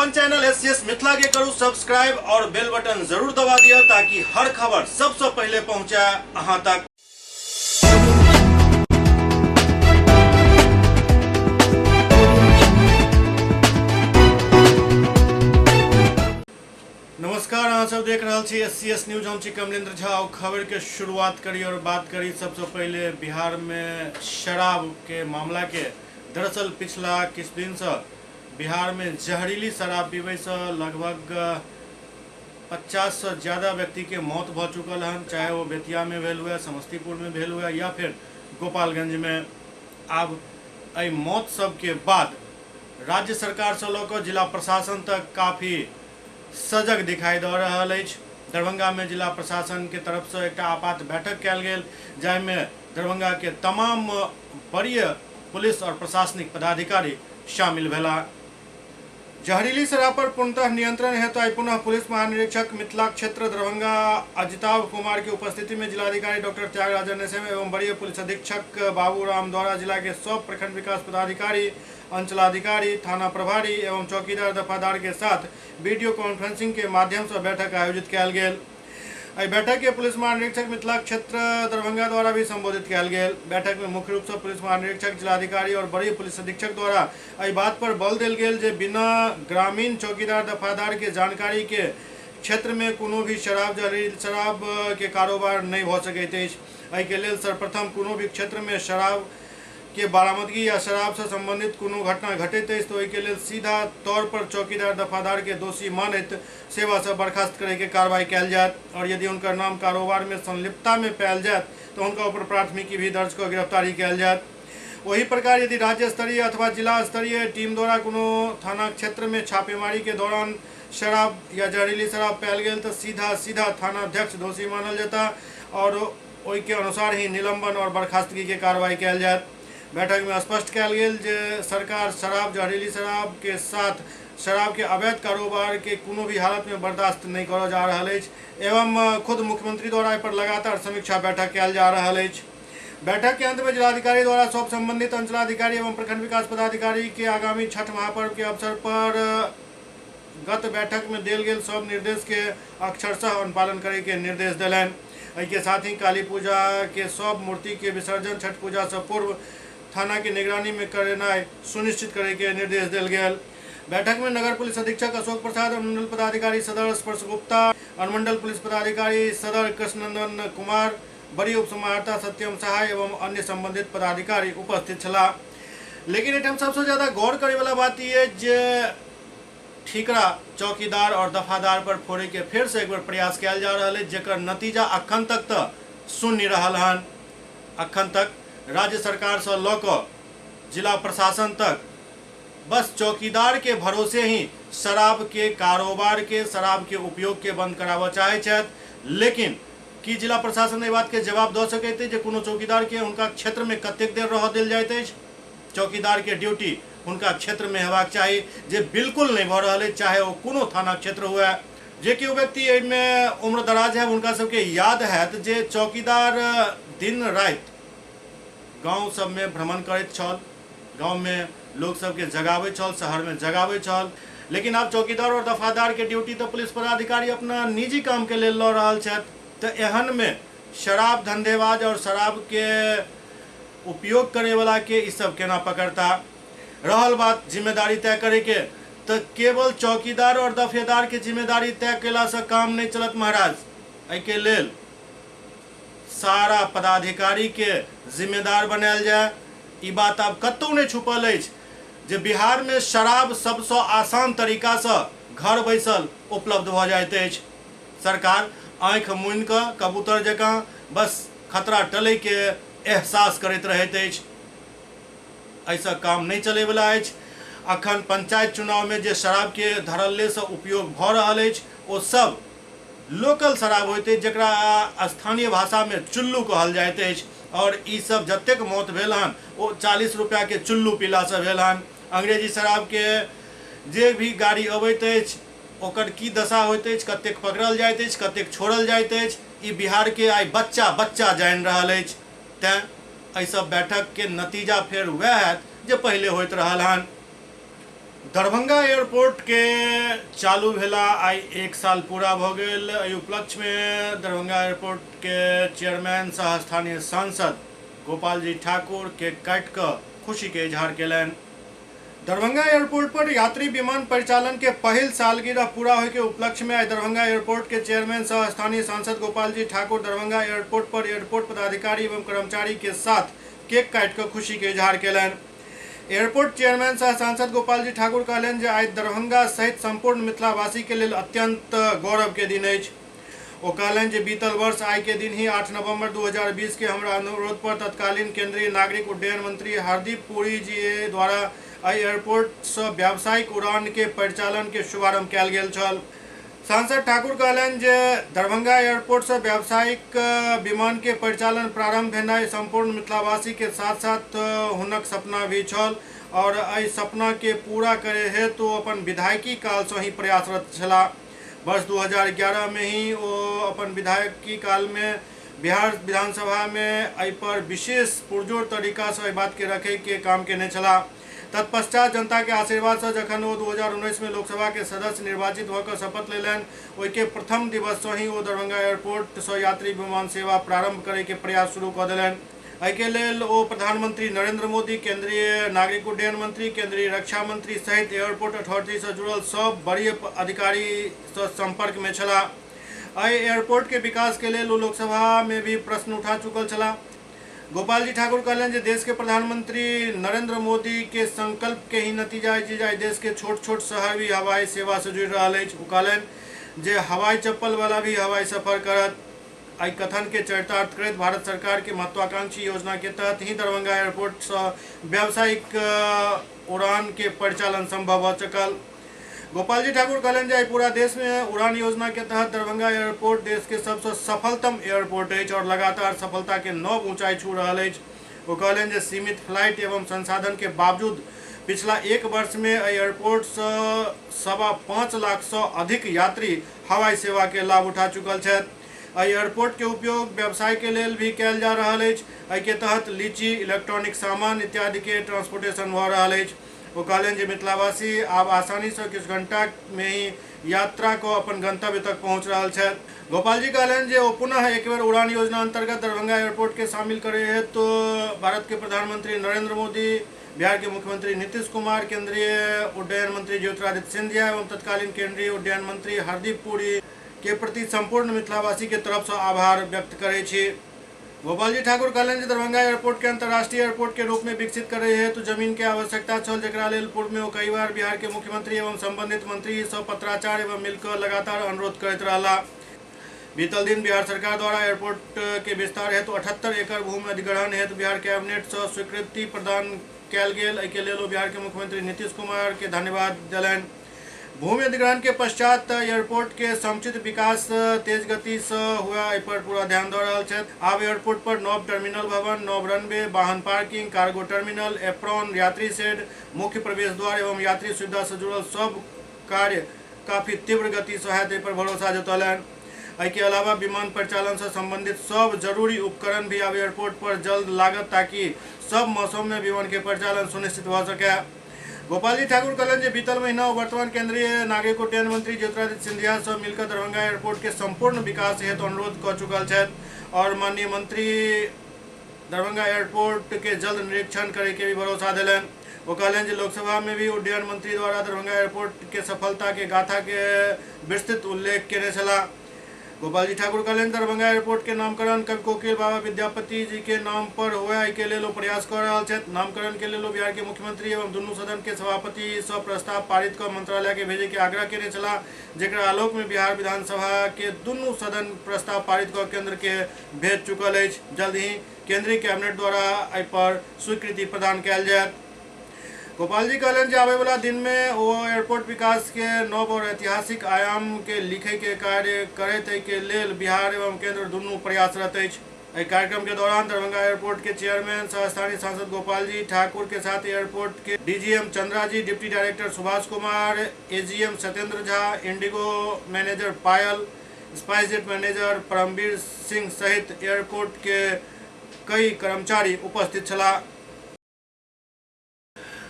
अपन channel S C S Mithila के करू सब्सक्राइब और बेल बटन जरूर दबा दिया ताकि हर खबर सबसे पहले पहुंचे अहां तक। नमस्कार, अहाँ सब देख रहल छी एस सी एस न्यूज। हम छी कमलेंद्र झा। और खबर के शुरुआत करी और बात करी सबसे पहले बिहार में शराब के मामला के। दरअसल पिछला किछु दिन से बिहार में जहरीली शराब पीबै से लगभग 50 से ज़्यादा व्यक्ति के मौत भ चुकल हन, चाहे वो बेतिया में भेल हुए, समस्तीपुर में भेल हुए या फिर गोपालगंज में। आब एहि मौत सबके बाद राज्य सरकार से लऽ कऽ जिला प्रशासन तक काफ़ी सजग दिखाई दऽ रहल अछि। दरभंगा में जिला प्रशासन के तरफ से एकटा आपात बैठक कयल गेल, जाहिमे दरभंगा के तमाम वरीय पुलिस और प्रशासनिक पदाधिकारी शामिल भेला। जहरीली शराब पर पूर्णतः नियंत्रण हेतु आइ पुनः पुलिस महानिरीक्षक मिथिला क्षेत्र दरभंगा अजिताभ कुमार के उपस्थिति में जिलाधिकारी डॉक्टर त्यागराजन एस एम एवं वरीय पुलिस अधीक्षक बाबू राम द्वारा जिला के सब प्रखंड विकास पदाधिकारी, अंचलाधिकारी, थाना प्रभारी एवं चौकीदार दफादार के साथ वीडियो कॉन्फ्रेंसिंग के माध्यम से बैठक आयोजित कयल गेल। एहि बैठक के पुलिस महानिरीक्षक मिथिला क्षेत्र दरभंगा द्वारा भी संबोधित कयल गेल। बैठक में मुख्य रूप से पुलिस महानिरीक्षक, जिलाधिकारी और वरीय पुलिस अधीक्षक द्वारा एहि बात पर बल देल गेल जे बिना ग्रामीण चौकीदार दफादार के जानकारी के क्षेत्र में कोनो भी शराब जहरीली शराब के कारोबार नहीं भऽ सकैत अछि। एहि के लेल सर्वप्रथम कोनो भी क्षेत्र में शराब के बरामदगी या शराब से संबंधित कोनो घटना घटैत अछि तऽ ओहिके लेल सीधा तौर पर चौकीदार दफादार के दोषी मानैत सेवा से बर्खास्त करे के कार्रवाई कयल जायत और यदि हुनकर नाम कारोबार में संलिप्तता में पायल जायत तो हुनका ऊपर प्राथमिकी भी दर्ज कऽ गिरफ्तारी कयल जायत। ओही प्रकार यदि राज्य स्तरीय अथवा जिला स्तरीय टीम द्वारा कोनो थाना क्षेत्र में छापेमारी के दौरान शराब या जहरीली शराब पायल गेल तऽ सीधा सीधा थानाध्यक्ष दोषी मानल जेता और ओहिके अनुसार ही निलंबन और बर्खास्तगी के कार्रवाई कयल जायत। बैठक में स्पष्ट कयल गेल जे सरकार शराब जहरीली शराब के साथ शराब के अवैध कारोबार के कोनो भी हालत में बर्दाश्त नहीं करल जा रहल अछि एवं खुद मुख्यमंत्री द्वारा एहि पर लगातार समीक्षा बैठक कयल जा रहल अछि। बैठक के अंत में जिलाधिकारी द्वारा सब संबंधित अंचलाधिकारी एवं प्रखंड विकास पदाधिकारी के आगामी छठ महापर्व के अवसर पर गत बैठक में देल गेल सब निर्देश के अक्षरशः अनुपालन करे के निर्देश देलनि। एहि के साथ ही काली पूजा के सब मूर्ति के विसर्जन छठ पूजा से पूर्व थाना के निगरानी में करेनाइ सुनिश्चित करे के निर्देश देल गेल। बैठक में नगर पुलिस अधीक्षक अशोक प्रसाद, अनुमंडल पदाधिकारी सदर स्पर्श गुप्ता, अनुमंडल पुलिस पदाधिकारी सदर कृष्णनंदन कुमार, वरीय उपसमाहर्ता सत्यम सहाय एवं अन्य संबंधित पदाधिकारी उपस्थित छलाह। लेकिन एहिठाम सबसे ज्यादा गौर करे वाला बात ई अछि जे ठीकरा चौकीदार और दफादार पर फोड़े के फेर से एक बेर प्रयास कयल जा रहल अछि, जेकर नतीजा अखन तक तऽ शून्य रहल हन। अखन तक राज्य सरकार से लऽ कऽ जिला प्रशासन तक बस चौकीदार के भरोसे ही शराब के कारोबार के, शराब के उपयोग के बंद कराबऽ चाहै छथि। लेकिन की जिला प्रशासन एहि बात के जवाब दऽ सकैत अछि जे कोनो चौकीदार के हुनका क्षेत्र में कतेक देर रहऽ देल जाइत अछि? चौकीदार के ड्यूटी हुनका क्षेत्र में हेबाक चाही, जे बिल्कुल नहीं भऽ रहल अछि, चाहे ओ कोनो थाना क्षेत्र हुए। जे केओ व्यक्ति एहिमे उम्र दराज है हुनका सबके याद हैत जे चौकीदार दिन राति गाँव सबमे भ्रमण करैत छल, गाँवमे लोक सबके जगाबैत छल, शहरमे जगाबैत छल। लेकिन आब चौकीदार और दफादार के ड्यूटी तऽ पुलिस पदाधिकारी अपना निजी काम के लेल लऽ रहल छथि। तऽ एहनमे शराब धंधेबाज और शराब के उपयोग करैवला के ई सब केना पकड़ता? रहल बात जिम्मेदारी तय करे के, तऽ केवल चौकीदार और दफेदार के जिम्मेदारी तय केला से काम नहीं चलत महाराज। एहि के लेल सारा पदाधिकारी के जिम्मेदार बनायल जाय। ई बात आब कतौ नहीं छुपल अछि जे बिहार में शराब सबसँ आसान तरीका से घर बैसल उपलब्ध भऽ जाइत अछि। सरकार आँखि मुनि कऽ कबूतर जकाँ बस खतरा टलै के एहसास करैत रहैत अछि। एहिसँ काम नहि चलैवला अछि। अखन पंचायत चुनावमे जे शराबके धड़ल्लेसँ उपयोग भऽ रहल अछि ओ सब लोकल शराब होइत अछि, जकरा स्थानीय भाषामे चुल्लू कहल जाइत अछि। और ई सब जतेक मौत भेल हन ओ 40 रुपैआके चुल्लू पीलासँ भेल हन। अंग्रेजी शराबके जे भी गाड़ी अबैत अछि ओकर की दशा होइत अछि, कतेक पकड़ल जाइत अछि, कतेक छोड़ल जाइत अछि, ई बिहारके आइ बच्चा बच्चा जानि रहल अछि। तैँ एहि सब बैठकके नतीजा फेर वएह हैत जे पहिले होइत रहल हन। दरभंगा एयरपोर्ट के चालू भेला आइ 1 साल पूरा भऽ गेल। एहि उपलक्ष्य में दरभंगा एयरपोर्ट के चेयरमैन सह स्थानीय सांसद गोपाल जी ठाकुर केक काटि कऽ खुशी के इजहार केलनि। दरभंगा एयरपोर्ट पर यात्री विमान परिचालन के पहिल सालगिरह पूरा होय के उपलक्ष्य में आइ दरभंगा एयरपोर्ट के चेयरमैन सह स्थानीय सांसद गोपाल जी ठाकुर दरभंगा एयरपोर्ट पर एयरपोर्ट पदाधिकारी एवं कर्मचारी के साथ केक काटि कऽ खुशी के इजहार केलनि। एयरपोर्ट चेयरमैन सह सांसद गोपाल जी ठाकुर कहलनि जे आइ दरभंगा सहित संपूर्ण मिथिलावासी के लेल अत्यंत गौरव के दिन अछि। ओ कहलनि जे बीतल वर्ष आइ के दिन ही 8 नवंबर 2020 के हमरा अनुरोध पर तत्कालीन केंद्रीय नागरिक उड्डयन मंत्री हरदीप पुरी जी द्वारा एहि एयरपोर्ट सँ व्यावसायिक उड़ान के परिचालन के शुभारंभ कयल गेल छल। सांसद ठाकुर कहलनि जे दरभंगा एयरपोर्ट सँ व्यावसायिक विमान के परिचालन प्रारंभ भेनाइ संपूर्ण मिथिलावासी के साथ-साथ हुनक सपना भी छल और एहि सपना के पूरा करे हेतु अपन विधायकी काल सँ ही प्रयासरत छलाह। वर्ष 2011 में ही ओ अपन विधायकी काल में बिहार विधानसभा में एहि पर विशेष पुरजोर तरीका से एहि बात के रखे के काम केने छलाह। तत्पश्चात जनता के आशीर्वाद से जखन ओ 2019 में लोकसभा के सदस्य निर्वाचित भऽ कऽ शपथ लेलनि, ओहि के प्रथम दिवस से ही ओ दरभंगा एयरपोर्ट से यात्री विमान सेवा प्रारंभ करे के प्रयास शुरू कऽ देलनि। एहि के लेल ओ प्रधानमंत्री नरेंद्र मोदी, केंद्रीय नागरिक उड्डयन मंत्री, केंद्रीय रक्षा मंत्री सहित एयरपोर्ट अथॉरिटी से जुड़ल सब वरीय अधिकारी से संपर्क में छलाह। एहि एयरपोर्ट के विकास के लेल ओ लोकसभा में भी प्रश्न उठा चुकल छलाह। गोपाल जी ठाकुर कहलनि जे देश के प्रधानमंत्री नरेंद्र मोदी के संकल्प के ही नतीजा अछि जे आइ देश के छोट छोट शहर भी हवाई सेवा से जुड़ि रहल अछि। ओ कहलनि जे हवाई चप्पल वाला भी हवाई सफर करत। एहि कथन के चरितार्थ करैत भारत सरकार के महत्वाकांक्षी योजना के तहत ही दरभंगा एयरपोर्ट से व्यावसायिक उड़ान के परिचालन संभव भऽ सकल। गोपाल जी ठाकुर कहलनि जे आइ पूरा देश में उड़ान योजना के तहत दरभंगा एयरपोर्ट देश के सबसँ सफलतम एयरपोर्ट अछि और लगातार सफलता के नव ऊंचाई छू रहल अछि। ओ कहलनि जे सीमित फ्लाइट एवं संसाधन के बावजूद पिछला 1 वर्ष में एहि एयरपोर्ट सँ 5.25 लाख सँ अधिक यात्री हवाई सेवा के लाभ उठा चुकल छथि। एहि एयरपोर्ट के उपयोग व्यवसाय के लेल भी कयल जा रहल अछि। एहि के तहत लीची, इलेक्ट्रॉनिक सामान इत्यादि के ट्रांसपोर्टेशन भऽ रहल अछि। ओ कहलनि जे मिथिलावासी आब आसानी सँ किछु घंटा में ही यात्रा कऽ अपन गंतव्य तक पहुंच रहल छथि। गोपाल जी कहलनि जे ओ पुनः एक बेर उड़ान योजना अंतर्गत दरभंगा एयरपोर्ट के शामिल करे हेतु भारत के प्रधानमंत्री नरेंद्र मोदी, बिहार के मुख्यमंत्री नीतीश कुमार, केंद्रीय उड्डयन मंत्री ज्योतिरादित्य सिंधिया एवं तत्कालीन केंद्रीय उड्डयन मंत्री हरदीप पुरी के प्रति संपूर्ण मिथिलावासी के तरफ से आभार व्यक्त करै छी। गोपाल जी ठाकुर कहलनि जे दरभंगा एयरपोर्ट के अंतर्राष्ट्रीय एयरपोर्ट के रूप में विकसित करे हेतु जमीन के आवश्यकता छल, जेकरा लेल पूर्व में ओ कई बार बिहार के मुख्यमंत्री एवं संबंधित मंत्री सँ पत्राचार एवं मिलकर लगातार अनुरोध करैत रहला। बीतल दिन बिहार सरकार द्वारा एयरपोर्ट के विस्तार हेतु 78 एकड़ भूमि अधिग्रहण हेतु बिहार कैबिनेट सँ स्वीकृति प्रदान कयल गेल। एहि के लेल ओ बिहार के मुख्यमंत्री नीतीश कुमार के धन्यवाद देलनि। भूमि अधिग्रहण के पश्चात एयरपोर्ट के समुचित विकास तेज गति से हुआ एहि पर पूरा ध्यान दऽ रहल छथि। आब एयरपोर्ट पर नव टर्मिनल भवन, नव रनवे, वाहन पार्किंग, कार्गो टर्मिनल, एप्रॉन, यात्री शेड, मुख्य प्रवेश द्वार एवं यात्री सुविधा से जुड़ल सब कार्य काफी तीव्र गति से होयत, एहि पर भरोसा जतौलनि। एहि के अलावा विमान परिचालन से संबंधित सब जरूरी उपकरण भी आब एयरपोर्ट पर जल्द लागत ताकि सब मौसम में विमान के परिचालन सुनिश्चित भऽ सके। गोपाल जी ठाकुर कहलनि जे बीतल महीना ओ वर्तमान केंद्रीय नागरिक उड्डयन मंत्री ज्योतिरादित्य सिंधिया सँ मिलकर दरभंगा एयरपोर्ट के संपूर्ण विकास हेतु अनुरोध कऽ चुकल छथि और माननीय मंत्री दरभंगा एयरपोर्ट के जल्द निरीक्षण करे के भी भरोसा देलनि। ओ कहलनि जे लोकसभा में भी उड्डयन मंत्री द्वारा दरभंगा एयरपोर्ट के सफलता के गाथा के विस्तृत उल्लेख केने छलाह। गोपाल जी ठाकुर कहलनि दरभंगा एयरपोर्ट के नामकरण कवि कोकिल बाबा विद्यापति जी के नाम पर हुए, एहि के लेल ओ प्रयास कऽ रहल छथि। नामकरण के लेल ओ बिहार के मुख्यमंत्री एवं दुनू सदन के सभापति सँ प्रस्ताव पारित कऽ मंत्रालय के भेजै के आग्रह केने छलाह, जेकरा आलोक में बिहार विधानसभा के दुनू सदन प्रस्ताव पारित कऽ केंद्र के भेज चुकल अछि। जल्द ही केंद्रीय कैबिनेट द्वारा एहि पर स्वीकृति प्रदान कयल जायत। गोपाल जी कहलनि जे आबय वाला दिन में ओ एयरपोर्ट विकास के नव और ऐतिहासिक आयाम के लिखे के कार्य करैत एहि के लेल बिहार एवं केंद्र दुनू प्रयासरत अछि। एहि कार्यक्रम के दौरान दरभंगा एयरपोर्ट के चेयरमैन सह स्थानीय सांसद गोपाल जी ठाकुर के साथ एयरपोर्ट के DGM Chandra ji, deputy director Subhash Kumar, AGM Satyendra Jha, IndiGo manager Payal, SpiceJet manager Paramvir Singh सहित एयरपोर्ट के कई कर्मचारी उपस्थित छलाह।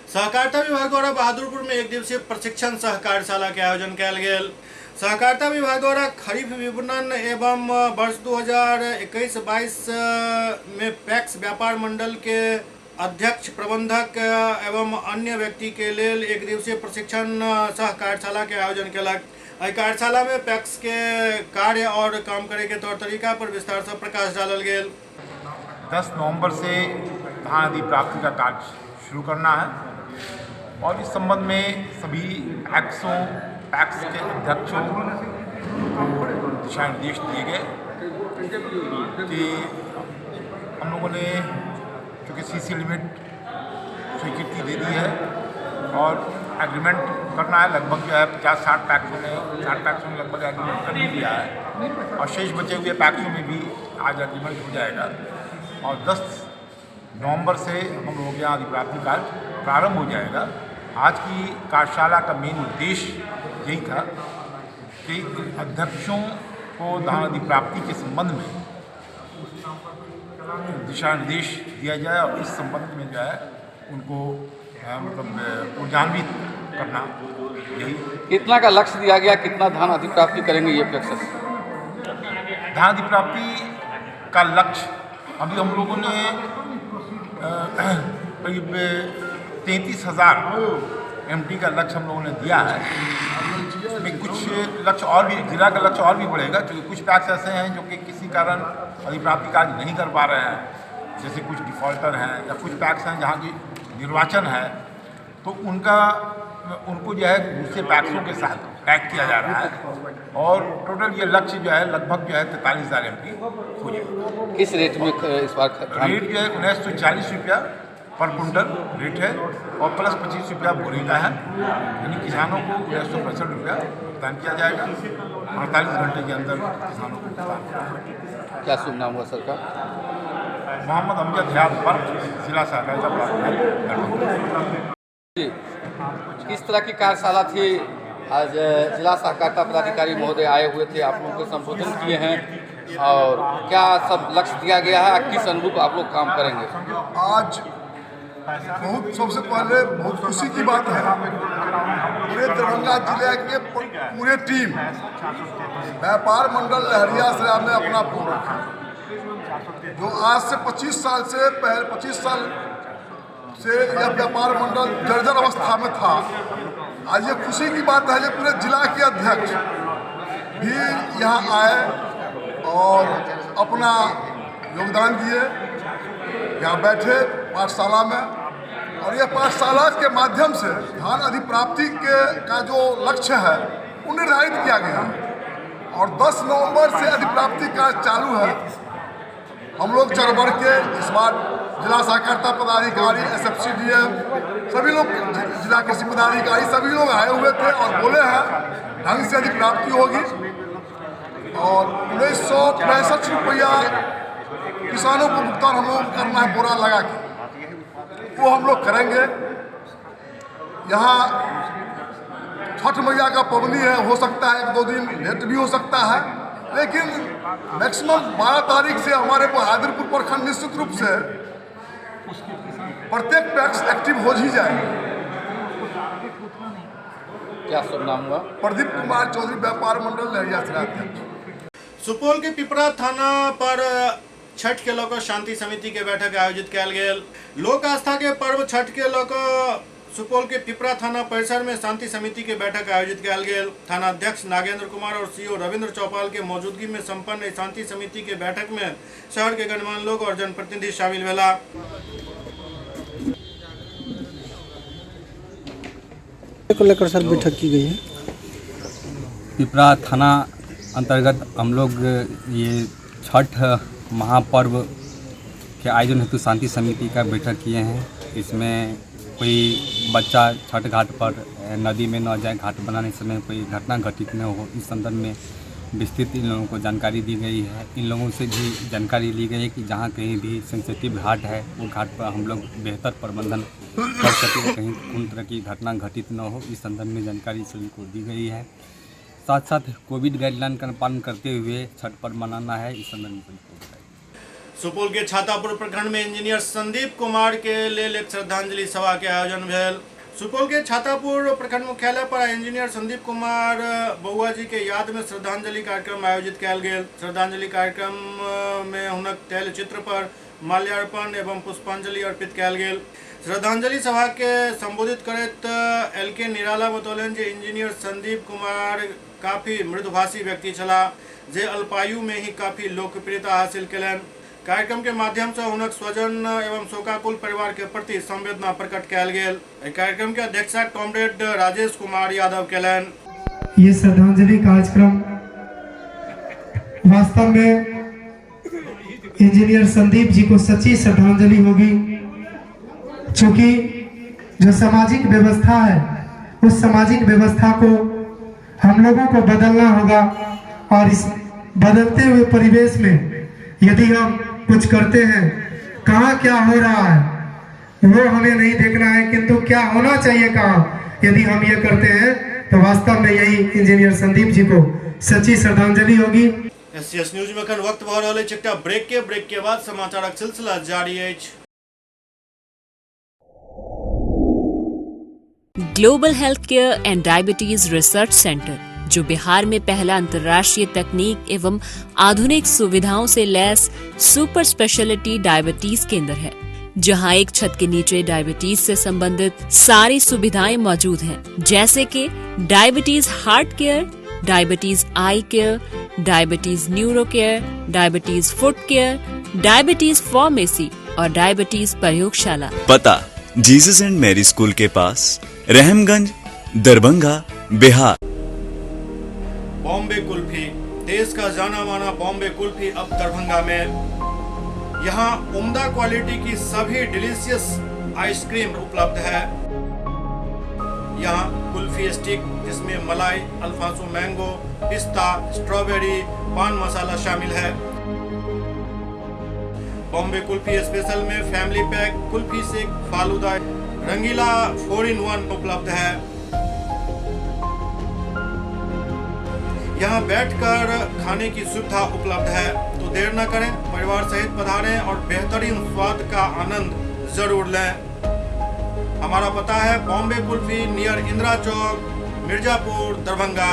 सहकारिता विभाग द्वारा बहादुरपुर में एक दिवसीय प्रशिक्षण सह कार्यशाला के आयोजन कयल गेल। सहकारिता विभाग द्वारा खरीफ विपणन एवं वर्ष 2021-22 में पैक्स व्यापार मंडल के अध्यक्ष, प्रबंधक एवं अन्य व्यक्ति के लेल एक दिवसीय प्रशिक्षण सह कार्यशाला के आयोजन केलक। एहि कार्यशाला में पैक्स के कार्य और काम करे के तौर तरीका पर विस्तार से प्रकाश डालल गेल। 10 नवंबर से धान अधिप्राप्ति का कार्य शुरू करना है और इस संबंध में सभी पैक्सों, पैक्स के अध्यक्षों को दिशा निर्देश दिए गए कि हम लोगों ने चूँकि सीसी लिमिट स्वीकृति दे दी है और एग्रीमेंट करना है, लगभग जो है 50-60 पैक्सों ने 60 पैक्सों ने लगभग एग्रीमेंट कर भी लिया है और शेष बचे हुए पैक्सों में भी आज एग्रीमेंट हो जाएगा और 10 नवंबर से हम लोगों के यहाँ अधिप्राप्ति कार्य प्रारंभ हो जाएगा। आज की कार्यशाला का मेन उद्देश्य यही था कि अध्यक्षों को धान अधिप्राप्ति के संबंध में दिशा निर्देश दिया जाए और इस संबंध में जो है उनको मतलब ऊर्जान्वित करना। यही कितना का लक्ष्य दिया गया, कितना धान अधिप्राप्ति करेंगे ये पैक्स? धान अधिप्राप्ति का लक्ष्य अभी हम लोगों ने करीब 33,000 एमटी का लक्ष्य हम लोगों ने दिया है। इसमें कुछ लक्ष्य और भी, जिला का लक्ष्य और भी बढ़ेगा क्योंकि कुछ पैक्स ऐसे हैं जो कि किसी कारण अधिप्राप्ति कार्य नहीं कर पा रहे हैं, जैसे कुछ डिफॉल्टर हैं या कुछ पैक्स हैं जहाँ की निर्वाचन है, तो उनको जो है दूसरे पैक्सों के साथ पैक किया जा रहा है और टोटल ये लक्ष्य जो है लगभग जो है 43,000 एमटी हो जाएगा। किस रेट में इस बार रेट जो है 1940 रुपया पर कुंटल रेट है और प्लस 25 रुपया बोरी का है, यानी किसानों को 1965 रुपया भुगतान किया जाएगा। 48 घंटे के अंदर किसानों को भुगतान। क्या शुभ नाम हुआ सर का? मोहम्मद अमजद हयात बर्फ, जिला सहकारिता पदाधिकारी। किस तरह की कार्यशाला थी आज? जिला सहकारिता पदाधिकारी महोदय आए हुए थे, आप लोगों को संबोधन किए हैं और क्या सब लक्ष्य दिया गया है, किस अनुरूप आप लोग काम करेंगे? आज बहुत सबसे पहले बहुत खुशी की बात है, पूरे दरभंगा जिले के पूरे टीम व्यापार मंडल लहरियासराय में अपना फोन रखा, जो आज से 25 साल से पहले 25 साल से यह व्यापार मंडल जर्जर अवस्था में था। आज ये खुशी की बात है कि पूरे जिला के अध्यक्ष भी यहाँ आए और अपना योगदान दिए, यहाँ बैठे पाठशाला में और यह पाठशाला के माध्यम से धान अधिप्राप्ति के का जो लक्ष्य है वो निर्धारित किया गया और 10 नवंबर से अधिप्राप्ति कार्य चालू है। हम लोग चरबड़ के इस बार जिला सहकारिता पदाधिकारी, SFCDM सभी लोग, जिला कृषि पदाधिकारी सभी लोग आए हुए थे और बोले हैं ढंग से अधिप्राप्ति होगी और 1965 रुपया किसानों को भुगतान हम लोग करना है बोरा लगा के, वो हम लोग करेंगे। यहाँ छठ मैया का पवनी है, हो सकता है 1-2 दिन लेट भी हो सकता है, लेकिन मैक्सिमम 12 तारीख से हमारे बहादुरपुर प्रखंड निश्चित रूप से प्रत्येक पैक्स एक्टिव हो ही जाएंगे। क्या शुभ नाम हुआ? प्रदीप कुमार चौधरी, व्यापार मंडल लहरियासराय अध्यक्ष। सुपौल के पिपरा थाना पर छठ के लऽ शांति समिति के बैठक आयोजित कयल गेल। लोक आस्था के पर्व छठ के लऽ सुपौल के पिपरा थाना परिसर में शांति समिति के बैठक आयोजित कयल गेल। थाना अध्यक्ष नागेंद्र कुमार और सीओ रविंद्र चौपाल के मौजूदगी में संपन्न शांति समिति के बैठक में शहर के गणमान्य लोग और जनप्रतिनिधि शामिल भेला। को लेकर सर बैठक की गई है। पिपरा थाना अंतर्गत हम लोग ये छठ महापर्व के आयोजन हेतु शांति समिति का बैठक किए हैं। इसमें कोई बच्चा छठ घाट पर नदी में न जाए, घाट बनाने समय कोई घटना घटित न हो, इस संदर्भ में विस्तृत इन लोगों को जानकारी दी गई है। इन लोगों से भी जानकारी ली गई है कि जहाँ कहीं भी सेंसिटिव घाट है वो घाट पर हम लोग बेहतर प्रबंधन कर सकें, कहीं कोई तरह की घटना घटित न हो, इस संदर्भ में जानकारी सभी को दी गई है। साथ साथ कोविड गाइडलाइन का पालन करते हुए छठ पर्व मनाना है, इस संदर्भ में सभी को बताया। सुपौल के छातापुर प्रखंड में इंजीनियर संदीप कुमार के लेल एक श्रद्धांजलि सभा के आयोजन भेल। सुपौल के छातापुर प्रखंड मुख्यालय पर इंजीनियर संदीप कुमार बउआ जी के याद में श्रद्धांजलि कार्यक्रम आयोजित कयल गेल। श्रद्धांजलि कार्यक्रम में हुनक तैलचित्र पर माल्यार्पण एवं पुष्पांजलि अर्पित कयल गेल। श्रद्धांजलि सभा के संबोधित करैत एल के निराला बतौलनि जे इंजीनियर संदीप कुमार काफी मृदुभाषी व्यक्ति छलाह, जे अल्पायु में ही काफी लोकप्रियता हासिल कयलनि। कार्यक्रम के माध्यम से हुनक स्वजन एवं शोकाकुल परिवार के प्रति संवेदना प्रकट कयल गेल। एहि कार्यक्रम के अध्यक्षता कॉमरेड राजेश कुमार यादव कयलनि। ये श्रद्धांजलि कार्यक्रम वास्तव में इंजीनियर संदीप जी को सच्ची श्रद्धांजलि होगी, क्योंकि जो सामाजिक व्यवस्था है उस सामाजिक व्यवस्था को हम लोगों को बदलना होगा और इस बदलते हुए परिवेश में यदि हम कुछ करते हैं, कहाँ क्या हो रहा है वो हमें नहीं देखना है, किंतु क्या होना चाहिए कहाँ, यदि हम ये करते हैं तो वास्तव में यही इंजीनियर संदीप जी को सच्ची श्रद्धांजलि होगी। एससीएस न्यूज में एखन वक्त भऽ रहल अछि एकटा ब्रेक के बाद समाचारक सिलसिला जारी अछि। Global health care and diabetes research centre, जो बिहार में पहला अंतर्राष्ट्रीय तकनीक एवं आधुनिक सुविधाओं से लैस सुपर स्पेशलिटी डायबिटीज केंद्र है, जहां एक छत के नीचे डायबिटीज से संबंधित सारी सुविधाएं मौजूद हैं, जैसे कि diabetes heart care, diabetes eye care, diabetes neuro care, diabetes foot care, diabetes pharmacy और डायबिटीज प्रयोगशाला। पता जीसस एंड मैरी स्कूल के पास, रहमगंज, दरभंगा, बिहार। बॉम्बे कुल्फी, देश का जाना माना बॉम्बे कुल्फी अब दरभंगा में। यहाँ उम्दा क्वालिटी की सभी डिलीशियस आइसक्रीम उपलब्ध है। यहाँ कुल्फी स्टिक, जिसमें मलाई, अल्फांसो मैंगो, पिस्ता, स्ट्रॉबेरी, पान मसाला शामिल है। बॉम्बे कुल्फी स्पेशल में family pack, kulfi shake, falooda, Rangeela 4 in 1 उपलब्ध है। यहाँ बैठकर खाने की सुविधा उपलब्ध है, तो देर न करें, परिवार सहित पधारें और बेहतरीन स्वाद का आनंद जरूर लें। हमारा पता है बॉम्बे कुल्फी, नियर इंदिरा चौक, Mirzapur, Darbhanga.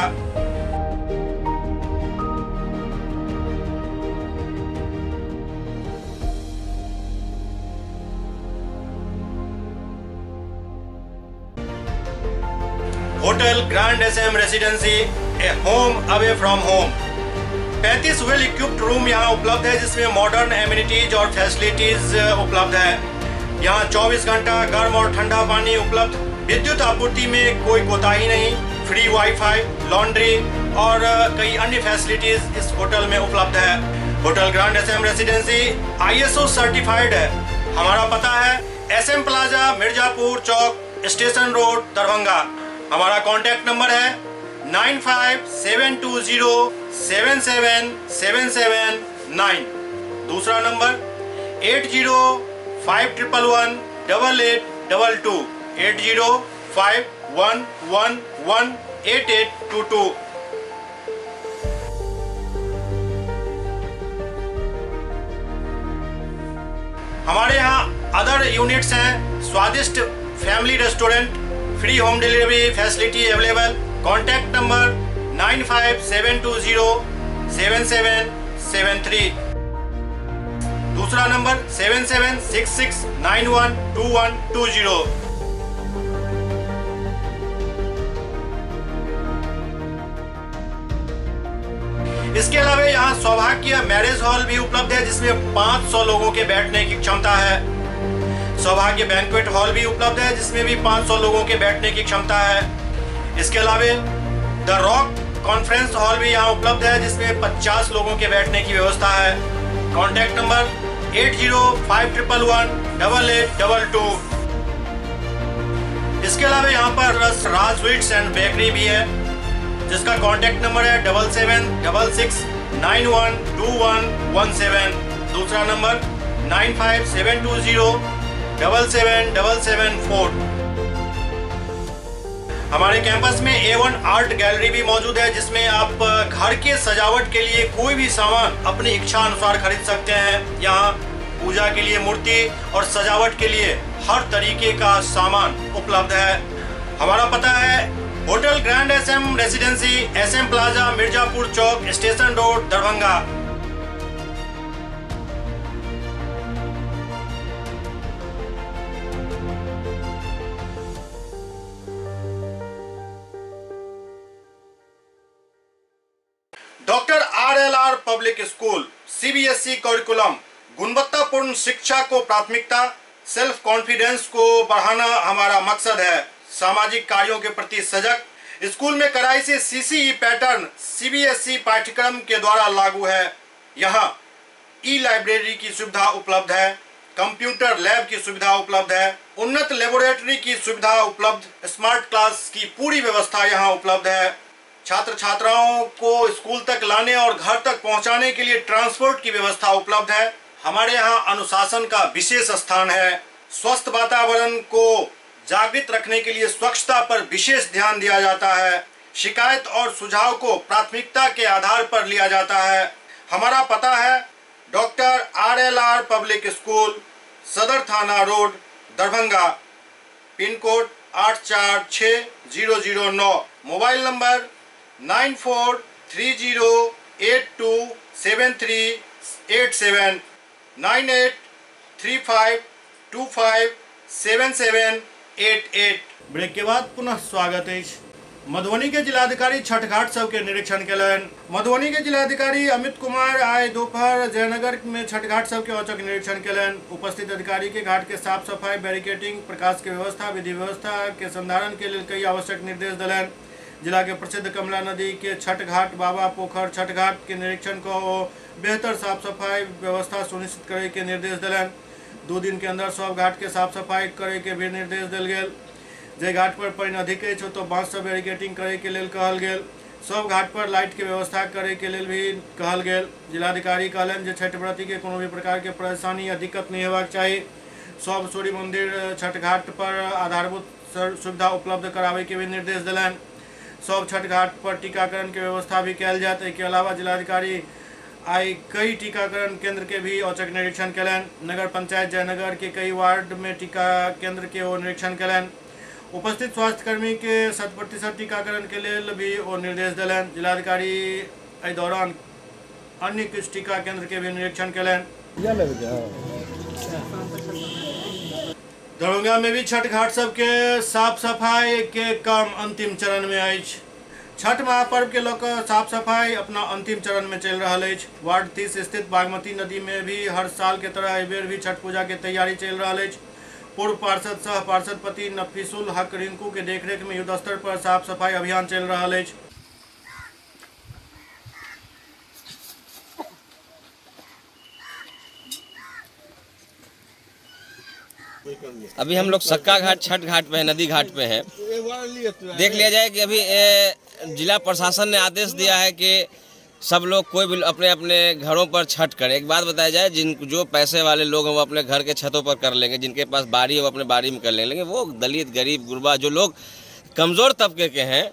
Hotel grand S M residency, a home away from home. 35 well equipped room यहाँ उपलब्ध है, जिसमें मॉडर्न एमिनिटीज और फैसिलिटीज उपलब्ध है। यहाँ 24 घंटा गर्म और ठंडा पानी उपलब्ध, विद्युत आपूर्ति में कोई कोताही नहीं, फ्री वाईफाई, लॉन्ड्री और कई अन्य फैसिलिटीज इस होटल में उपलब्ध है। Hotel grand S M residency ISO certified है। हमारा पता है एस एम प्लाजा, मिर्जापुर चौक, स्टेशन रोड, दरभंगा। हमारा कॉन्टैक्ट नंबर है 957207 7779 9। दूसरा नंबर 805111 8822, 805111 8822। हमारे यहाँ अदर यूनिट्स हैं, स्वादिष्ट family restaurant, free home delivery facility available. Contact number 95720 7773। दूसरा नंबर 7766912120। इसके अलावा यहाँ सौभाग्य मैरिज हॉल भी उपलब्ध है, जिसमें 500 लोगों के बैठने की क्षमता है। सौभाग्य बैंक्वेट हॉल भी उपलब्ध है, जिसमें भी 500 लोगों के बैठने की क्षमता है। इसके अलावा the rock conference hall भी यहाँ उपलब्ध है, जिसमें 50 लोगों के बैठने की व्यवस्था है। Contact number 805111 8822। इसके अलावा यहाँ पर राज स्वीट्स एंड बेकरी भी है, जिसका कॉन्टैक्ट नंबर है 7766 912117। दूसरा नंबर 9572077774। हमारे कैंपस में A1 art gallery भी मौजूद है, जिसमें आप घर के सजावट के लिए कोई भी सामान अपनी इच्छा अनुसार खरीद सकते हैं। यहाँ पूजा के लिए मूर्ति और सजावट के लिए हर तरीके का सामान उपलब्ध है। हमारा पता है hotel grand SM residency, SM plaza, Mirzapur Chowk, station road, Darbhanga. Doctor RLR public school, CBSE curriculum, गुणवत्तापूर्ण शिक्षा को प्राथमिकता, सेल्फ कॉन्फिडेंस को बढ़ाना हमारा मकसद है। सामाजिक कार्यों के प्रति सजग, स्कूल में कड़ाई से सीसीई पैटर्न सीबीएसई पाठ्यक्रम के द्वारा लागू है। यहाँ ई लाइब्रेरी की सुविधा उपलब्ध है, कंप्यूटर लैब की सुविधा उपलब्ध है, उन्नत लेबोरेटरी की सुविधा उपलब्ध, स्मार्ट क्लास की पूरी व्यवस्था यहाँ उपलब्ध है। छात्र छात्राओं को स्कूल तक लाने और घर तक पहुंचाने के लिए ट्रांसपोर्ट की व्यवस्था उपलब्ध है। हमारे यहाँ अनुशासन का विशेष स्थान है। स्वस्थ वातावरण को जागृत रखने के लिए स्वच्छता पर विशेष ध्यान दिया जाता है। शिकायत और सुझाव को प्राथमिकता के आधार पर लिया जाता है। हमारा पता है doctor RLR public school, Sadar थाना road, Darbhanga, pin code 846009, mobile number 9430827387, 9835257788। Break के बाद पुनः स्वागत है। मधुबनी के जिलाधिकारी छठ घाट सबके निरीक्षण केलनि। मधुबनी के जिलाधिकारी अमित कुमार आइ दोपहर जयनगर में छठ घाट सबके औचक निरीक्षण केलनि। उपस्थित अधिकारी के घाट के साफ सफाई, बैरिकेडिंग, प्रकाश के व्यवस्था, विधि व्यवस्था के संधारण के लेल कई आवश्यक निर्देश देलनि। जिला के प्रसिद्ध कमला नदी के छठ घाट, बाबा पोखर छठ घाट के निरीक्षण कऽ ओ बेहतर साफ सफाई व्यवस्था सुनिश्चित करे के निर्देश देलनि। 2 दिन के अंदर सब घाट के साफ सफाई करे के भी निर्देश देल गेल। जे घाट पर पानि अधिक अछि ओतऽ बाँस से बैरिकेडिंग करे के लेल कहल गेल। सब घाट पर लाइट के व्यवस्था करे के लेल भी कहल गेल। जिलाधिकारी कहलनि जे छठ व्रती के कोनो भी प्रकार के परेशानी या दिक्कत नहीं हेबाक चाही। सब सूर्य मंदिर छठ घाट पर आधारभूत सुविधा उपलब्ध कराबे के भी निर्देश देलनि। सब छठ घाट पर टीकाकरण के व्यवस्था भी कयल जायत। एहिके अलावा जिलाधिकारी आई कई टीकाकरण केंद्र के भी औचक निरीक्षण केलनि। नगर पंचायत जयनगर के कई वार्ड में टीका केंद्र के ओ निरीक्षण केलनि। उपस्थित स्वास्थ्यकर्मी के 100% टीकाकरण के लेल भी ओ निर्देश देलनि। जिलाधिकारी एहि दौरान अन्य किछु टीका केंद्र के भी निरीक्षण केलनि। दरभंगा में भी छठ घाट सबके साफ सफाई के काम अंतिम चरण में अछि। छठ महापर्व के लऽ कऽ साफ सफाई अपना अंतिम चरण में चलि रहल अछि। वार्ड 30 स्थित बागमती नदी में भी हर साल के तरह एहि बेर भी छठ पूजा के तैयारी चलि रहल अछि। पूर्व पार्षद सह पार्षद पति नफीसुल हक रिंकू के देखरेख में युद्ध स्तर पर साफ सफाई अभियान चलि रहल अछि। अभी हम लोग सक्का घाट छठ घाट पे है, नदी घाट पे है। देख लिया जाए कि अभी जिला प्रशासन ने आदेश दिया है कि सब लोग कोई भी अपने अपने घरों पर छठ करें। एक बात बताया जाए, जिन जो पैसे वाले लोग हैं वो अपने घर के छतों पर कर लेंगे, जिनके पास बाड़ी है वो अपने बाड़ी में कर लेंगे, लेकिन वो दलित गरीब गुरबा जो लोग कमज़ोर तबके के हैं,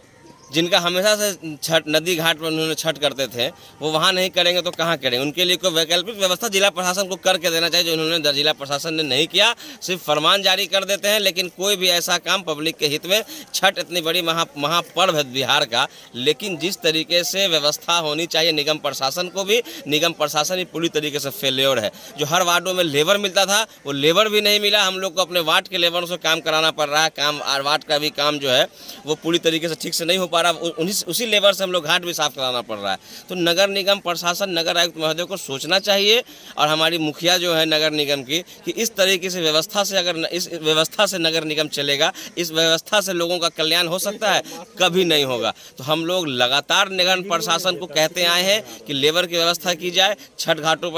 जिनका हमेशा से छठ नदी घाट पर उन्होंने छठ करते थे, वो वहाँ नहीं करेंगे तो कहाँ करेंगे। उनके लिए कोई वैकल्पिक व्यवस्था जिला प्रशासन को करके देना चाहिए, जो उन्होंने जिला प्रशासन ने नहीं किया। सिर्फ फरमान जारी कर देते हैं, लेकिन कोई भी ऐसा काम पब्लिक के हित में, छठ इतनी बड़ी महापर्व है बिहार का, लेकिन जिस तरीके से व्यवस्था होनी चाहिए निगम प्रशासन को भी, निगम प्रशासन भी पूरी तरीके से फेल्योर है। जो हर वार्डों में लेबर मिलता था वो लेबर भी नहीं मिला। हम लोग को अपने वार्ड के लेबरों से काम कराना पड़ रहा है। काम वार्ड का भी काम जो है वो पूरी तरीके से ठीक से नहीं हो पा रहा, उसी लेबर से हम लोग घाट भी साफ कराना पड़ रहा है। तो नगर निगम प्रशासन, नगर आयुक्त महोदय को सोचना चाहिए और हमारी मुखिया जो है नगर निगम की, कि इस तरीके से व्यवस्था से, अगर इस व्यवस्था से नगर निगम चलेगा, इस व्यवस्था से लोगों का कल्याण हो सकता है, कभी नहीं होगा। तो हम लोग लगातार नगर प्रशासन को कहते आए हैं कि लेबर की व्यवस्था की जाए, छठ घाटों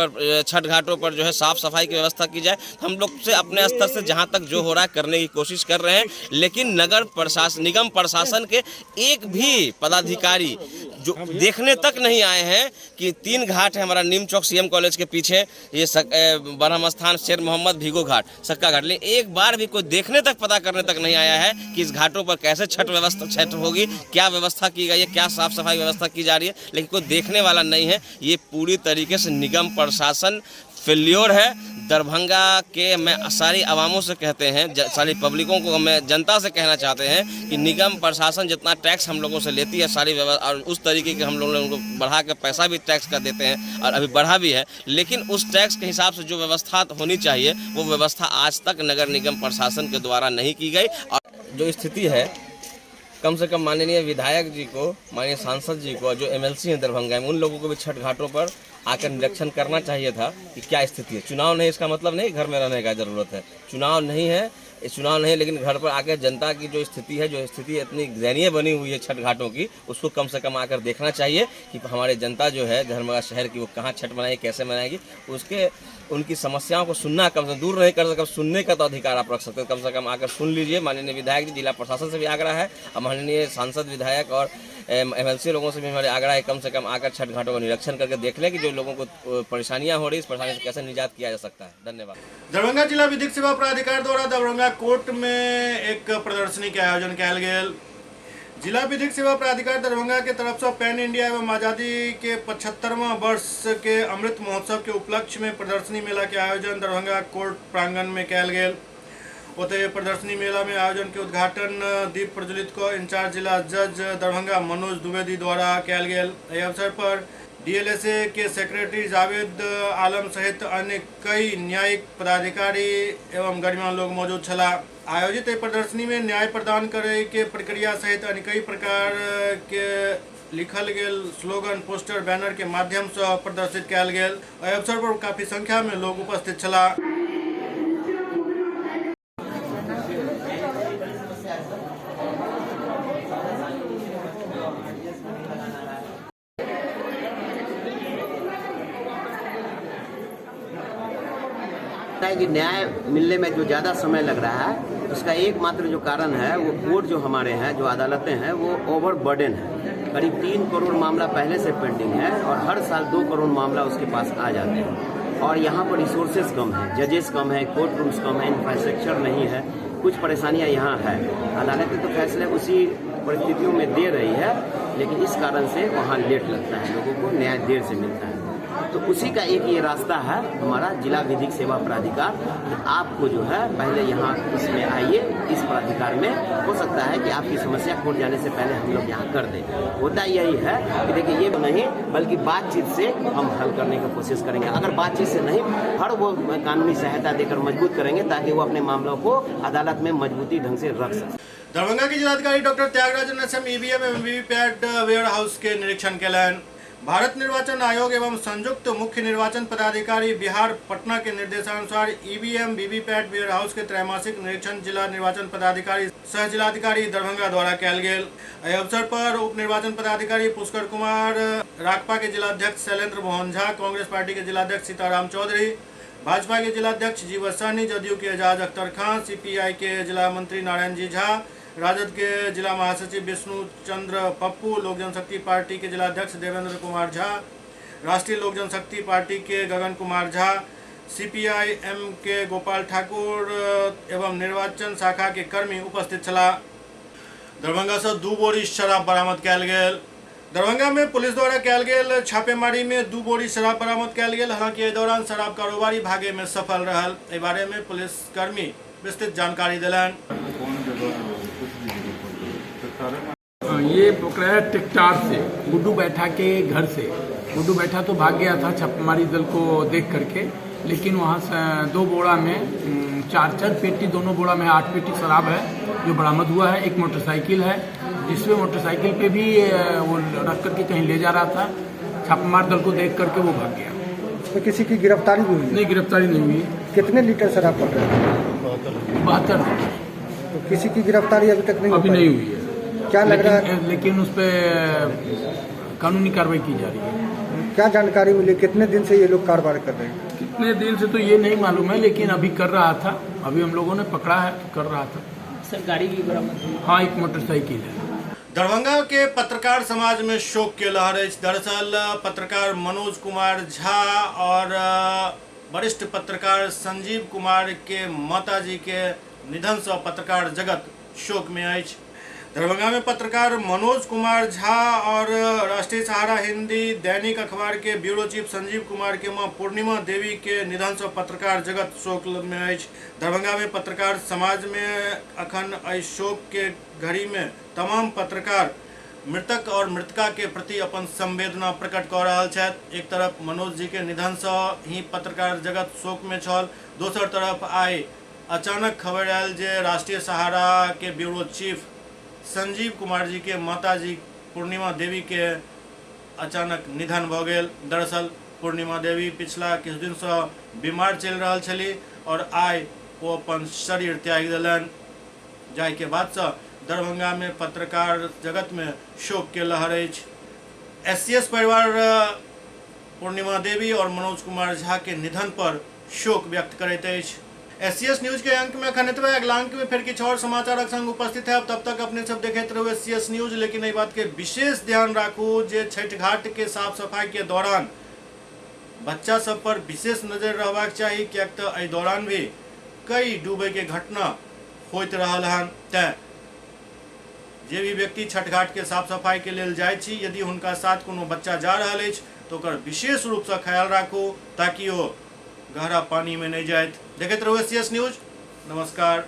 पर जो है साफ सफाई की व्यवस्था की जाए। हम लोग से अपने स्तर से जहाँ तक जो हो रहा है करने की कोशिश कर रहे हैं, लेकिन नगर प्रशासन निगम प्रशासन के एक भी पदाधिकारी जो देखने तक नहीं आए हैं कि 3 घाट है हमारा, नीम चौक सीएम कॉलेज के पीछे, ये ब्रह्म स्थान, शेर मोहम्मद, भीगो घाट, सक्का घाट, लेकिन एक बार भी कोई देखने तक, पता करने तक नहीं आया है कि इस घाटों पर कैसे छठ व्यवस्था छठ होगी, क्या व्यवस्था की गई है, क्या साफ सफाई व्यवस्था की जा रही है, लेकिन कोई देखने वाला नहीं है। ये पूरी तरीके से निगम प्रशासन फेल्योर है। दरभंगा के मैं सारी आवामों से कहते हैं, सारी पब्लिकों को मैं जनता से कहना चाहते हैं कि निगम प्रशासन जितना टैक्स हम लोगों से लेती है सारी व्यवस्था, और उस तरीके के हम लोगों ने उनको बढ़ा के पैसा भी टैक्स का देते हैं और अभी बढ़ा भी है, लेकिन उस टैक्स के हिसाब से जो व्यवस्था होनी चाहिए वो व्यवस्था आज तक नगर निगम प्रशासन के द्वारा नहीं की गई। और जो स्थिति है, कम से कम माननीय विधायक जी को, माननीय सांसद जी को, जो एमएलसी हैं दरभंगा में, उन लोगों को भी छठ घाटों पर आकर निरीक्षण करना चाहिए था कि क्या स्थिति है। चुनाव नहीं, इसका मतलब नहीं घर में रहने का ज़रूरत है। चुनाव नहीं है, चुनाव नहीं, लेकिन घर पर आकर जनता की जो स्थिति है, जो स्थिति इतनी दयनीय बनी हुई है छठ घाटों की, उसको कम से कम आकर देखना चाहिए कि हमारे जनता जो है दरभंगा शहर की, वो कहाँ छठ मनाएगी, कैसे मनाएगी, उसके उनकी समस्याओं को सुनना, कम से दूर नहीं कर सकते, सुनने का तो अधिकार आप रख सकते हैं, कम से कम आकर सुन लीजिए। माननीय विधायक जी, जिला प्रशासन से भी आग्रह है, और माननीय सांसद, विधायक और एमएलसी लोगों से भी हमारे आग्रह है, कम से कम आकर छठ घाटों का निरीक्षण करके देख लें कि जो लोगों को परेशानियां हो रही है, इस परेशानी से कैसे निजात किया जा सकता है। धन्यवाद। दरभंगा जिला विधिक सेवा प्राधिकार द्वारा दरभंगा कोर्ट में एक प्रदर्शनी के आयोजन कयल गेल। जिला विधिक सेवा प्राधिकार दरभंगा के तरफ से पैन इंडिया एवं आज़ादी के 75वां वर्ष के अमृत महोत्सव के उपलक्ष्य में प्रदर्शनी मेला के आयोजन दरभंगा कोर्ट प्रांगण में कयल गेल। ओतहि प्रदर्शनी मेला में आयोजन के उद्घाटन दीप प्रज्वलित क इंचार्ज जिला जज दरभंगा मनोज द्विवेदी द्वारा कयल गेल। एहि अवसर पर डीएलएसए के सेक्रेटरी जावेद आलम सहित अन्य कई न्यायिक पदाधिकारी एवं गणमान्य लोग मौजूद छलाह। आयोजित एहि प्रदर्शनी में न्याय प्रदान करे के प्रक्रिया सहित अन्य कई प्रकार के लिखल गेल स्लोगन, पोस्टर, बैनर के माध्यम से प्रदर्शित कयल गेल। एहि अवसर पर काफी संख्या में लोग उपस्थित छलाह। कि न्याय मिलने में जो ज़्यादा समय लग रहा है, उसका एकमात्र जो कारण है वो कोर्ट जो हमारे हैं, जो अदालतें हैं, वो ओवर बर्डन है। करीब 3 करोड़ मामला पहले से पेंडिंग है और हर साल 2 करोड़ मामला उसके पास आ जाते हैं। और यहाँ पर रिसोर्सेज कम है, जजेस कम है, कोर्ट रूम्स कम है, इंफ्रास्ट्रक्चर नहीं है, कुछ परेशानियाँ यहाँ है। अदालतें तो फैसले उसी परिस्थितियों में दे रही है, लेकिन इस कारण से वहाँ लेट लगता है, लोगों को न्याय देर से मिलता है। तो उसी का एक ये रास्ता है हमारा जिला विधिक सेवा प्राधिकार, कि आपको जो है पहले यहाँ इसमें आइए, इस प्राधिकार में हो सकता है कि आपकी समस्या कोर्ट जाने से पहले हम लोग यहाँ कर दें। होता यही है कि देखिए ये नहीं बल्कि बातचीत से हम हल करने की कोशिश करेंगे। अगर बातचीत से नहीं, हर वो कानूनी सहायता देकर मजबूत करेंगे ताकि वो अपने मामलों को अदालत में मजबूती ढंग से रख सकें। दरभंगा के जिलाधिकारी डॉक्टर त्यागराजन एसएम ईवीएम एवं वीवीपैट वेयर हाउस के निरीक्षण कयलनि। भारत निर्वाचन आयोग एवं संयुक्त मुख्य निर्वाचन पदाधिकारी बिहार पटना के निर्देशानुसार ईवीएम वीवीपैट वेयर हाउस के त्रैमासिक निरीक्षण जिला निर्वाचन पदाधिकारी सह जिलाधिकारी दरभंगा द्वारा कयल गेल। एहि अवसर पर उप निर्वाचन पदाधिकारी पुष्कर कुमार, राकपा के जिलाध्यक्ष शैलेंद्र मोहन झा, कांग्रेस पार्टी के जिलाध्यक्ष सीताराम चौधरी, भाजपा के जिलाध्यक्ष जीवन सहनी, जदयू के एजाज अख्तर खान, सीपीआई के जिला मंत्री नारायण जी झा, राजद के जिला महासचिव विष्णु चंद्र पप्पू, लोक जनशक्ति पार्टी के जिलाध्यक्ष देवेंद्र कुमार झा, राष्ट्रीय लोक जनशक्ति पार्टी के गगन कुमार झा, सीपीआईएम के गोपाल ठाकुर एवं निर्वाचन शाखा के कर्मी उपस्थित छलाह। दरभंगा से 2 बोरी शराब बरामद कयल गेल। दरभंगा में पुलिस द्वारा कयल गेल छापेमारी में 2 बोरी शराब बरामद कयल गेल। हालांकि एहि दौरान शराब कारोबारी भागे में सफल रहल। एहि बारे में पुलिसकर्मी विस्तृत जानकारी दिलनि। ये पकड़ाया ट्रैक्टर से, गुड्डू बैठा के घर से। गुड्डू बैठा तो भाग गया था छापेमारी दल को देख करके, लेकिन वहाँ से 2 बोरा में 4-4 पेटी, दोनों बोरा में 8 पेटी शराब है जो बरामद हुआ है। एक मोटरसाइकिल है जिसमें मोटरसाइकिल पे भी वो रख करके कहीं ले जा रहा था। छापेमार दल को देख करके वो भाग गया। तो किसी की गिरफ्तारी भी हुई? नहीं, गिरफ्तारी नहीं हुई। कितने लीटर शराब पकड़ा? 72। तो किसी की गिरफ्तारी अभी तक नहीं? अभी नहीं हुई है। क्या लग रहा है? लेकिन उस पर कानूनी कार्रवाई की जा रही है। क्या जानकारी मिली, कितने दिन से ये लोग कारोबार कर रहे हैं? कितने दिन से तो ये नहीं मालूम है, लेकिन अभी कर रहा था, अभी हम लोगों ने पकड़ा है तो कर रहा था। सर गाड़ी भी बरामद हुई? हाँ, एक मोटरसाइकिल है। दरभंगा के पत्रकार समाज में शोक के लहर अछि। दरअसल पत्रकार मनोज कुमार झा और वरिष्ठ पत्रकार संजीव कुमार के माताजी के निधन से पत्रकार जगत शोक में अछि। दरभंगा में पत्रकार मनोज कुमार झा और राष्ट्रीय सहारा हिंदी दैनिक अखबार के ब्यूरो चीफ संजीव कुमार के मां पूर्णिमा देवी के निधन से पत्रकार जगत शोक में अछि। दरभंगा में पत्रकार समाज में अखन एहि शोक के घड़ी में तमाम पत्रकार मृतक और मृतका के प्रति अपन संवेदना प्रकट कऽ रहल छथि। एक तरफ मनोज जी के निधन से ही पत्रकार जगत शोक में छल, दोसर तरफ आइ अचानक खबर आयल जे राष्ट्रीय सहारा के ब्यूरो चीफ संजीव कुमार जी के माताजी पूर्णिमा देवी के अचानक निधन भऽ गेल। दरअसल पूर्णिमा देवी पिछला किछु दिन से बीमार चलि रहल छली और आइ ओ अपन शरीर त्यागि देलनि, जाहि के बाद से दरभंगा में पत्रकार जगत में शोक के लहर अछि। एससीएस परिवार पूर्णिमा देवी और मनोज कुमार झा के निधन पर शोक व्यक्त करैत अछि। एससीएस न्यूज के अंक में अखन एतबे। अगला अंक में फिर किछु और समाचारक संग उपस्थित है। तब तक अपने सब देखैत रहू एससीएस न्यूज। लेकिन एहि बात के विशेष ध्यान राखू जे छठि घाट के साफ सफाई के दौरान बच्चा सब पर विशेष नजर रहबाक चाही, किएक तऽ एहि दौरान भी कई डूबे के घटना होइत रहल हन। तैं जे भी व्यक्ति छठ घाट के साफ सफाई के लेल जाइ छी, यदि हुनका साथ कोनो बच्चा जा रहल अछि तऽ ओकर विशेष रूपसँ ख्याल राखू ताकि ओ गहरा पानी में नहीं जाइत। देखैत रहू एससीएस न्यूज। नमस्कार।